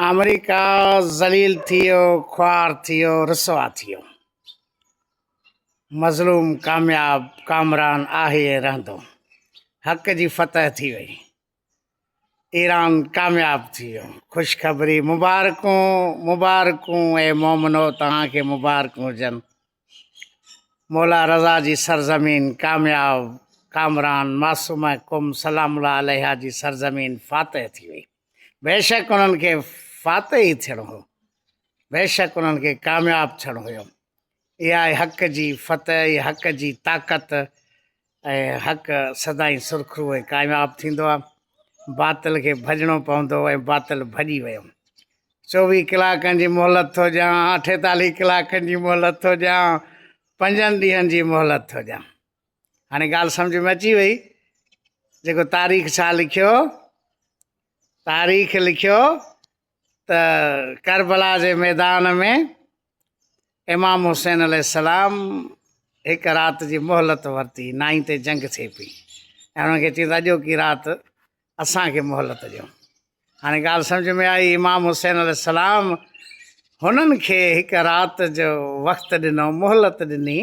آمريڪا ذليل ٿي ويو، خوار ٿي ويو، رسوا ٿي ويو. مظلوم ڪامياب ڪامران آهي ۽ رهندو. حق جي فتح ٿي وئي. ايران ڪامياب ٿي ويو. خوشخبري مبارڪون مبارڪون اي مومنو توهان کي مبارڪون هجن. مولا رضا جي سرزمين ڪامياب ڪامران معصومه قم سلام الله عليها جي سرزمين فاتح ٿي وئي. بيشڪ انهن کي فاتح ئي ٿيڻو هو، بيشڪ انهن کي ڪامياب ٿيڻو هيو. اها آهي حق جي فتح، اها حق جي طاقت ۽ حق سدائين سرخرو ۽ ڪامياب ٿيندو آهي. باطل کي ڀڄڻو پوندو ۽ باطل ڀڄي ويو. 24 ڪلاڪن جي مهلت ٿو ڏيان، 48 ڪلاڪن جي مهلت ٿو ڏيان، پنجن ڏينهن جي مهلت ٿو ڏيان. هاڻي ڳالهه سمجهه ۾ اچي وئي جيڪو تاريخ ڇا لکيو؟ تاريخ لکيو ته ڪربلا جي ميدان ۾ امام حسين عليه السلام هڪ رات جي مهلت ورتي، نائين تي جنگ ٿئي پئي ۽ انهن کي چيو ته اڄوڪي رات اسان کي مهلت ڏيو. هاڻي ڳالهه سمجهه ۾ آئي، امام حسين عليه السلام هنن کي هڪ رات جو وقت ڏنو، مهلت ڏني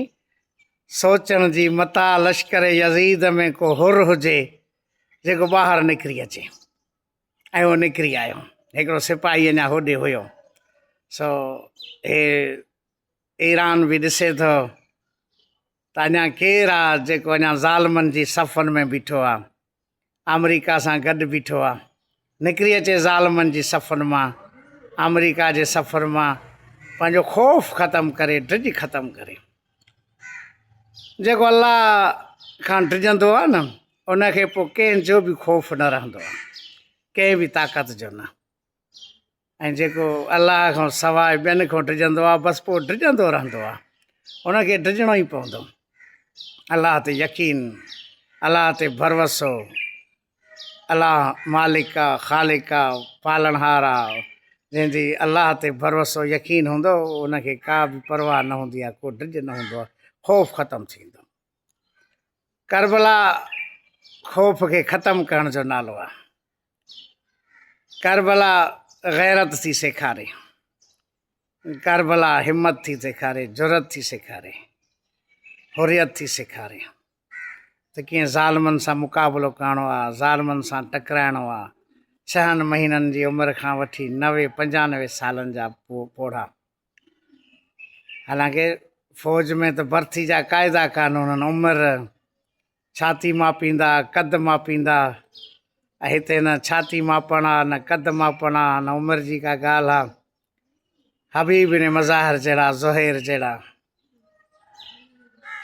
سوچڻ جي، متان لشڪر يزيد ۾ ڪو حر هجي جيڪو ٻاهر نڪري اچي. ۽ اهو نڪري آيو. هڪڙو سپاهي اڃا هوڏي هيو، سو هي ايران به ڏسي ٿو ته اڃا ڪير آ جيڪو اڃا ظالمن جي صفن ۾ بيٺو آ، آمريڪا سان گڏ بيٺو آ. نڪري اچي ظالمن جي صفن مان، آمريڪا جي صفن مان پنهنجو خوف ختم ڪري، ڊڄ ختم ڪري. جيڪو الله کان ڊڄندو آ نه، ان کي پوء ڪنهن جو به خوف نه رهندو آ، ڪنهن به طاقت جو نه. ۽ جيڪو الله کان سواء ٻين کان ڊڄندو آ، بس پوء ڊڄندو رهندو آ، ان کي ڊڄڻو ئي پوندو. الله تي يقين، الله تي ڀروسو، الله مالڪ آ، خالق آ، پالڻهار آ، جنهن جي الله تي ڀروسو يقين هوندو، ان کي ڪا به پرواهه نه هوندي آ، ڪو ڊڄ نه هوندو آ، خوف ختم ٿي ويندو. ڪربلا خوف کي ختم ڪرڻ جو نالو آ. ڪربلا غيرت ٿي سيکاري، ڪربلا همت ٿي سيکاري، جرئت ٿي سيکاري، حريت ٿي سيکاري ته ڪيئن ظالمن سان مقابلو ڪرڻو آ، ظالمن سان ٽڪرائڻو آ. ڇهن مهينن جي عمر کان وٺي 90 95 سالن جا پوڙها، حالانڪه فوج ۾ ته ڀرتي جا قاعدا قانون آهن، عمر، ڇاتي ماپيندا، قد ماپيندا ۽ هتي نه ڇاتي ماپڻ آ، نه قد ماپڻ آ، نه عمر جي ڪا ڳالهه آ. حبيب بن مظاهر جهڙا، زهير جهڙا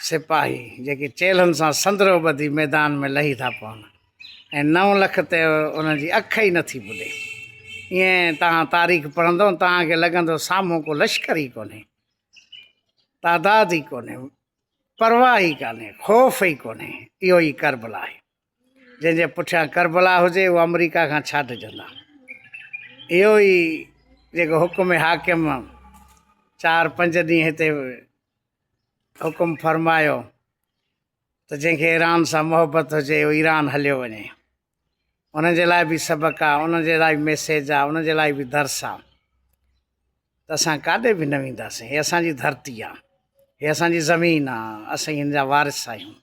سپاهي جيڪي چيلهن سان سندرو ٻڌي ميدان ۾ لهي ٿا پون ۽ 9 لک تي انهن جي اک ئي نٿي ٻڏي. ائين توهان تاريخ پڙهندو توهان کي لڳندو سامهون ڪو لشڪر ئي ڪونهي، تعداد ئي ڪونهي، پرواهه ئي ڪانهي، خوف ئي ڪونهي. اهو ئي ڪربلا آهي. جنهن جي پٺيان ڪربلا هجي اهو آمريڪا کان ڇا ڊڄندا. اهو ئي جيڪو حڪم حاڪم چار پنج ڏينهن هتي حڪم فرمايو ته جنهن کي ايران سان محبت هجي اهو ايران هليو وڃي. انهن جي لاء به سبق آ، انهن جي لاء به ميسيج آ، انهن جي لاء به درس آ ته اسان ڪاڏي به نه وينداسين. هي اسان جي ڌرتي آ، هي اسان جي زمين آ، اسين هن جا وارث آهيون.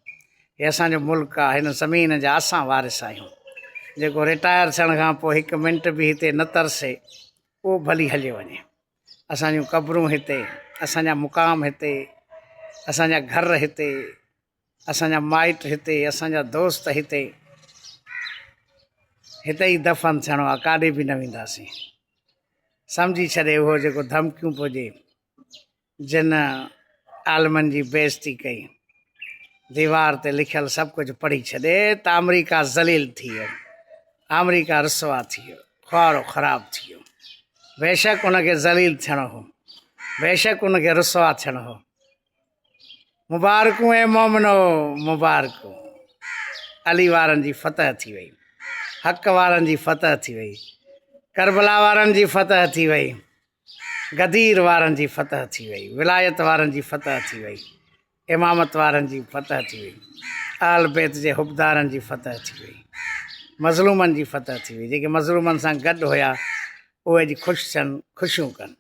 هي اسان جو ملڪ آ، هن زمين جا اسان وارث آهيون. جيڪو رٽائر ٿيڻ کان پوء هڪ منٽ به هتي نه ترسي اهو ڀلي هليو وڃي. اسان جون قبرون هتي، اسان جا مقام هتي، اسان جا گهر هتي، اسان جا مائٽ هتي، اسان جا دوست هتي، هتي ئي دفن ٿيڻو آهي، ڪاڏي به نه وينداسين. سمجهي ڇڏي اهو جيڪو ڌمڪيون پيو ڏئي، جن عالمن جي بيعزتي ڪئي، ديوار تي لکيل سڀ ڪجهه پڙهي ڇڏي ته آمريڪا ذليل ٿي ويو، آمريڪا رسوا ٿي ويو، خوار و خراب ٿي ويو. بيشڪ ان کي ذليل ٿيڻو هو، بيشڪ ان کي رسوا ٿيڻو هو. مبارڪون اي مومنو مبارڪون. علي وارن جي فتح ٿي وئي، حق وارن جي فتح ٿي وئي، ڪربلا وارن جي فتح ٿي وئي، غدير وارن جي فتح ٿي وئي، ولايت وارن جي فتح ٿي وئي، امامت وارن جي فتح ٿي وئي، اهل بيت جي حبدارن جي فتح ٿي وئي، مظلومن جي فتح ٿي وئي. جيڪي مظلومن سان گڏ هيا اهي اڄ خوش ٿين، خوشيون ڪن.